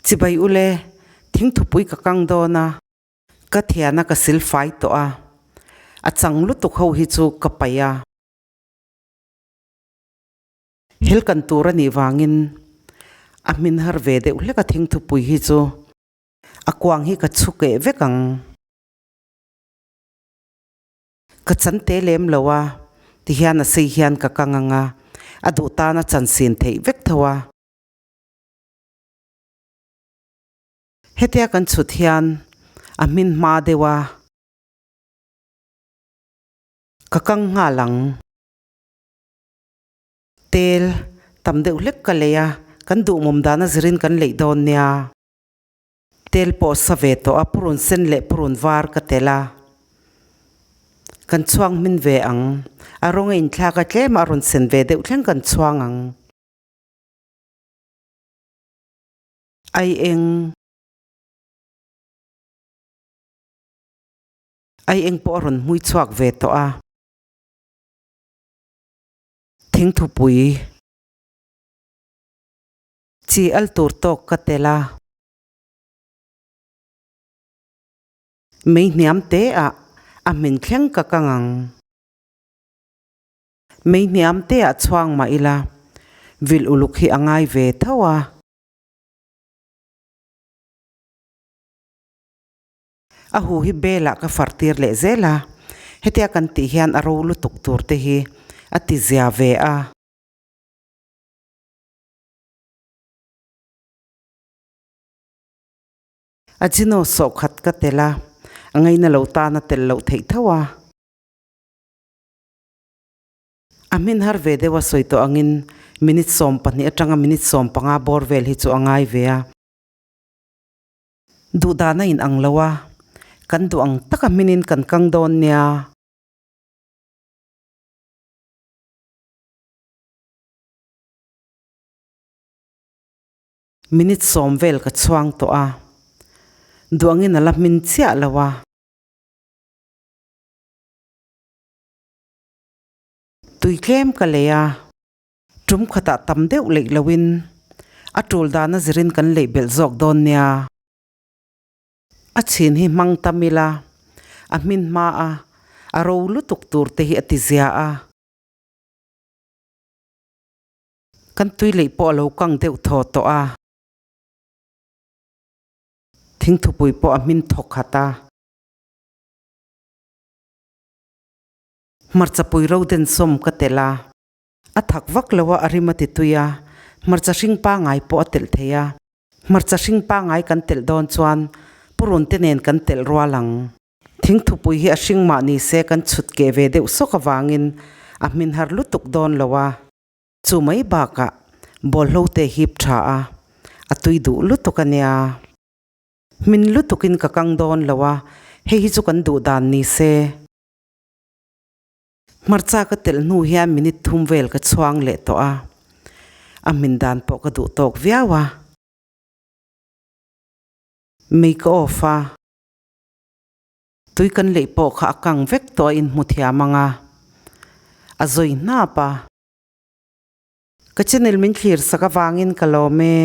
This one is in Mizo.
Chibai ule, thingthupui ka kang dawn a. Ka thiana ka sil fai tawh a, a chang lutuk ho hi chu ka paih a. Hel kan tur a nih vangin a hmin har ve deuh hlek a thingthupui hi chu a kuang hi ka chhu keh vek ang. Ka chan te lem lo a, tihian a sei hian ka kang ang a, a duh tan a chan sin theih vek tho a. Hetia kan chhut hian a hmin hma deuh a, ka kang nghal ang. Tel tam deuh hlek ka lei a, kan duhmawm dan a zirin kan leih dawn nia. Tel pawh sa ve tawh a, purun sen leh purun var ka tel a, kan chhuang hmin ve ang. A rawng a inthlak a, tlem a rawn sen ve deuh thleng kan chhuang ang. Ai eng Ai eng pawh a rawn hmui chhuak ve tawh a. Thingthupui chi al tur tawk ka tel a. Mei hniam te ah a hmin thleng ka kang ang. Mei hniam te ah chhuang mah ila vilh uluk hi a ngai ve tho a. A hu hi bel ah ka far tir leh zel a, hetia kan tih hian a ro lutuk tur te hi a ti zia ve a. Ajino sawhkhat ka tel a, a ngaina lo tan a tel loh theih tho a. A hmin har ve deuh a sawi tawh angin minute 12 atanga minute 15 bawr vel hi chu a ngai ve a. Duh dan a inang lo a, kan duh ang taka hminin kan kang dawn nia. Minute 10 vel ka chhuang tawh a, duh angin a la hmin chiah lo a. Tui tlem ka lei a, tum khatah tam deuh leih loin a tul dana zirin kan leih belh zawk dawn nia. A chhin hi hmang tam ila, a hmin hma a, a ro lutuk tur te hi a ti zia a. Kan tui leih pawh a lo kang deuh thaw tawh a. Thingthupui pawh a hmin thawk khat a. Hmarcha pui ro den sawm ka telh a, a thak vak lo a, a rim a ti tui a, hmarcha hring pangai pawh a telh thei a. Hmarcha hring pangai kan telh dawn chuan purun te nen kan telh rual ang. Thingthupui hi a hring mah ni se kan chhut keh ve deuh sawk avangin a hmin har lutuk dawn lo a. Chu mai bakah bawlhlo te hip tha a, a tui duh lutuk a nia. Hmin lutukin ka kang dawn lo a, hei hi chu kan duh dan ni se. Hmarcha ka telh hnu hian minute thum vel ka chhuang leh tawh a, a hmin dan pawh ka duh tawk viau a. Mei ka off a, tui kan leih pawh kha a kang vek tawh a inhmu thiam ang a, a zawi hnap a. Ka channel min thlir sak avangin ka lawm e.